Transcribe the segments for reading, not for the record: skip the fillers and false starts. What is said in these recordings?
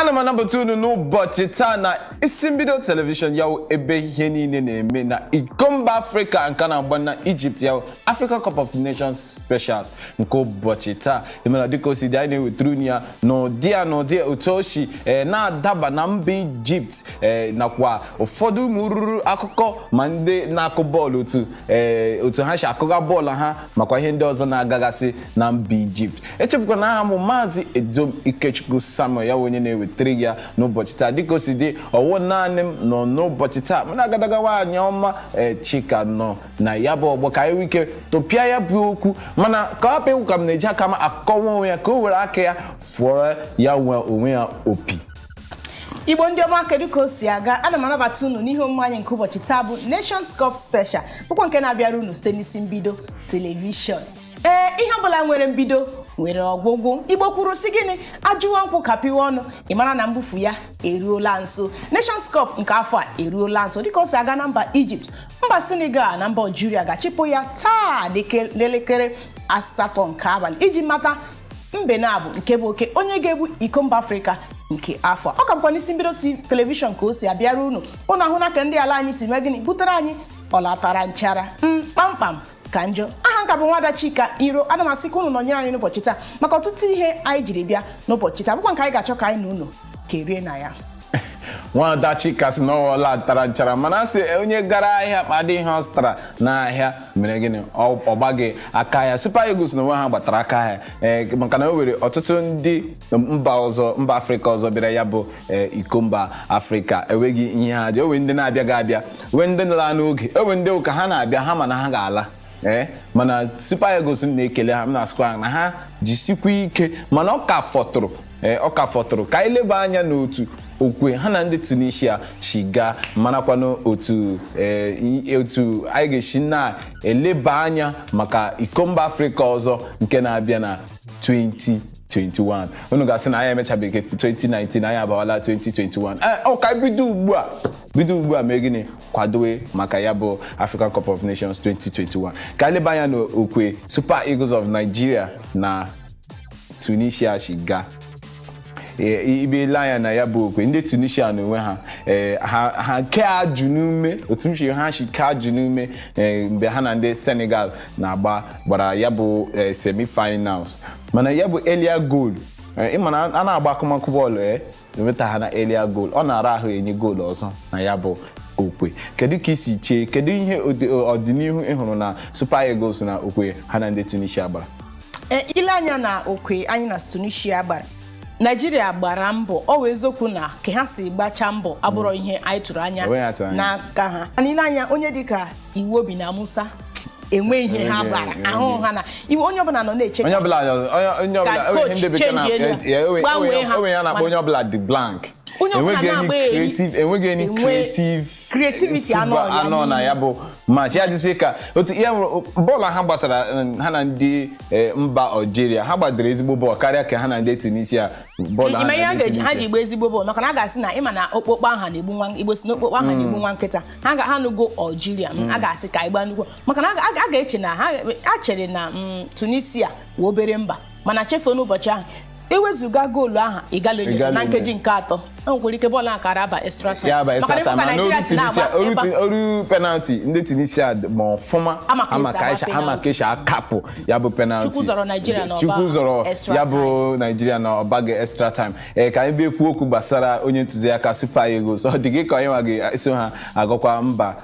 Ana m anabata unu n'ụbọchị taa na Isi Mbido Television, ya wụ ebe ihe niile na-eme na iko mba Afrịka nke na-agba na Egypt, ya wụ African Cup of Nations Specials nke ụbọchị taa. Emela dịka o si dị, anyị na-ewetara unu ya n'ụdị ya, n'ụdị otu o si na-adaba na mba Egypt, nakwa ụfọdụ ụmụ ruru akụkọ ma ndị na-akụ bọọlụ, otu ha si akụga bọọlụ ha, makwa ihe ndị ọzọ na-agagasị na mba Egypt. Echefukwa na aha m Maazị Edom Ikechukwu Samuel, ya onye na-ewetara ya n'ụbọchị taa. Dịka o si dị, ọwụ naanị m nọ n'ụbọchị taa. Mụ na agadaga nwaanyị ọma Chika nọ na ya bụ ọgbọ ka anyị nwee ike tụpịa ya bụ okwu, mana ka ọ hapụ ịwụ ka m na-eji aka m akọwa onwe ya, ka o were aka ya fụọrọ ya nwe onwe ya opi. Igbo ndị ọma, kedu ka o si aga? Ana m anabata unu n'ihe omume anyị nke ụbọchị taa bụ Nations Cup Special, bụkwa nke na-abịara unu site n'Isi Mbido Television. Ee, ihe ọbụla nwere mbido nwere ọgwụgwụ. Igbo kwuru sị gịnị? Ajụwa nkwụ kapịwa ọnụ, ị mara na mbufu ya eruola nso. Nations Cup nke afọ a eruola nso. Dịka o si aga na mba Egypt, mba Senegal na mba Algeria ga-achịpụ ya taa n'elekere 8 nke abalị iji mata mbe na-abụ nke bụ oke onye ga-ebu iko mba Afrịka nke afọ a. Ọ ka bụkwa n'Isi Mbido Television ka o si abịara unu. Ụnụ ahụ na ka ndị ala anyị si mee gịnị, butere anyị ọlatara nchara kpamkpam ka njọ. Aha nka bụ Nwada Chika Iro. Ana m asị ka unu nọnyere anyị n'ụbọchị taa maka ọtụtụ ihe anyị jiri bịa n'ụbọchị taa, bụkwa nke anyị ga-achọ ka anyị na unu kerie na ya. Nwada Chika sị na ọwụla tara nchara, mana asị onye gara ahịa kpadị ihe ọ zụtara n'ahịa mere gịnị, ọ gbaghị aka ya. Super Eagles na onwe ha gbatara aka ahịa, maka na o nwere ọtụtụ ndị mba ọzọ, mba Afrịka ọzọ bịara ya bụ iko mba Afrịka enweghị ihe ha ji. Onwe ndị na-abịaghị abịa, nwee ndị nọla n'oge, enwe ndị ụka ha na-abịa ha mana ha ga-ala. Mana Super Eagles, m na-ekele ha, m na-asịkwa ha na ha jisikwa ike, mana ọ ka fọtụrụ, ọ ka fọtụrụ ka anyị leba anya n'otu okwe ha na ndị Tunisia si gaa, marakwanụ otu anyị ga-esi na-eleba anya maka iko mba Afrịka ọzọ nke na-abịa na 2021. Unu ga-asị na anyị emechabeghị 2019, anyị abawala 2021. Ọ ka bido ugbu a, bido ugbu a mee gịnị, kwadowe maka ya bụ African Cup of Nations 2021. Ka anyị leba anya n'okwe Super Eagles of Nigeria na Tunisia si gaa. Ibe ile anya na ya bụ okwe, ndị Tunisia n'onwe ha, ha ke ajụ n'ume otu m si ha si ke ajụ n'ume mgbe ha na ndị Senegal na-agba gbara ya bụ semi-finals, mana ya bụ earlier goal, ịma na a na-agba akụmakụ bọọlụ, enweta ha na earlier goal, ọ na-ara ahụ enye goolu ọzọ na ya bụ okwe. Kedu ka isi chee? Kedu ihe ọdịnihu ị hụrụ na Super Eagles na okwe ha na ndị Tunisia gbara? Ile anya na okwe anyị na Tunisia gbara, Naijiria gbara mbọ. Ọ wụ eziokwu na ka ha si gbachaa mbọ abụrọ ihe anyị tụrụ anya Enweghị atụ anya n'aka ha. Mana ile anya, onye dịka Iwobi na Musa enwe ihe ha gbara ahụ ha na iwe, onye ọbụla nọ na-eche onye ọbụla, onye ọbụla ka enweghị ndị bekee na coach change elu, gbanwee ha. Enweghị ya na-akpọ onye ọbụla dị blank. Onye ọbụla Enweghị any na-agba eri. creative, enweghị any creative creativity anọ football ya anọ na n'ime. Ya bụ match ya dịsị ka otu ihe bọọlụ ha gbasara ha na ndị mba Algeria, ha gbadoro ezigbo bọọlụ karịa ka ha na ndị Tunisia bọọlụ ha Ime ihe na ha ndị ga-eji ha Tunisia. ji gba ezigbo bọọlụ, maka na a ga-asị na ịma na okpokpo aha na-egbu nwa. Igbo si na okpokpo aha na-egbu nwa nkịta. Ha ga ha nụgo Algeria, a ga-asị ka anyị gbaa nnukwu, maka na a ga-eche na ha a chere na Tunisia wụ obere mba, mana chefuo n'ụbọchị ahụ, ewezụga goolu ahụ Igalo nyere Igalo na nkeji nyere. nke atọ, e nwekwara ike bọọlụ ahụ kara aba extra time. Ya ba Maka na extra ịhụ ka time, mana Nigeria oru si na-agba Tunisia oru penalty, ndị Tunisia ma ọfụma. Ama ka ama esi ka agba ama penalty. ka esi akapụ ya bụ penalty. Chukwu zọrọ Nigeria n'ọba Chukwu zọrọ extra ya bụ Nigeria na ọbaghị extra time. Ka anyị bịa ekwu okwu gbasara onye ntụziaka Super Eagles. Ọ dị gị ka onye nwa ga-eso ha agakwa mba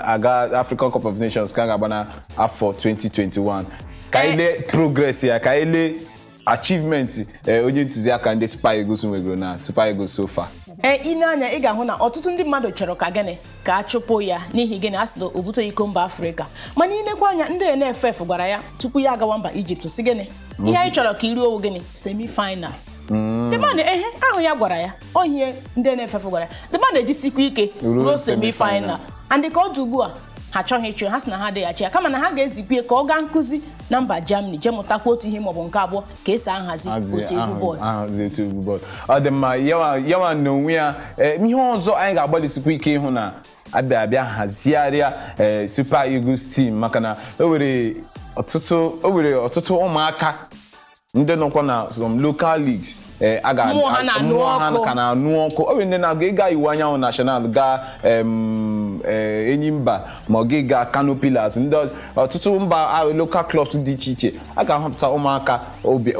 aga African Cup of Nations ka a ga-agba na afọ 2021? Ka anyị lee progress ya, ka anyị lee achievement onye ntụziaka ndị Super Eagles nwegoro na Super Eagles so far. Ee, ile anya, ị ga-ahụ na ọtụtụ ndị mmadụ chọrọ ka gịnị, ka a chụpụ ya. N'ihi gịnị? A sị na o bute iko mba Afrịka. Mana ilekwa anya, ndị NFF gwara ya tupu ya agawa mba Ijipt si gịnị, ihe anyị chọrọ ka iruo gịnị, semi final. The man, ehe ahụ ya gwara ya, ọ ihe ndị NFF gwara ya, the man ejisikwa ike ruo ruo semi semi-final. final. And ka ọ dị ugbu a, ha achọghị ịchụ ya. Ha sị na ha adịghị ya, kama na ha ga-ezikwa ya ka ọ gaa nkụzi na mba Germany, jee mụtakwa otu ihe maọbụ nke abụọ ka esi ahazi otu egwu bọọlụ. Ahazi otu egwu bọọlụ. Ọ dị mma. Yawa n'onwe ya, ihe ọzọ anyị ga-agbalịsikwa ike ịhụ na abịa abịa hazigharịa Super Eagles team, maka na o nwere ọtụtụ ụmụaka ndị nọkwa na some local leagues. A ga Mmụọ ha na-anụ mmụọ ha ọkụ. ka na-anụ ọkụ. Ọ bụ ndị na-aga ịga Iwuanyanwu National, gaa Enyimba, ma ọ gị gaa Kano Pillars, ndị ọtụtụ mba local clubs dị iche iche, a ga-ahọpụta ụmụaka obi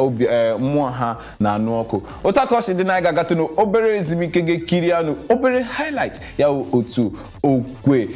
mmụọ ha na-anụ ọkụ. Otu aka ọ si dị na anyị ga-agatụ n'obere ezumike, ga-ekiri anụ obere highlight ya wụ otu okwe.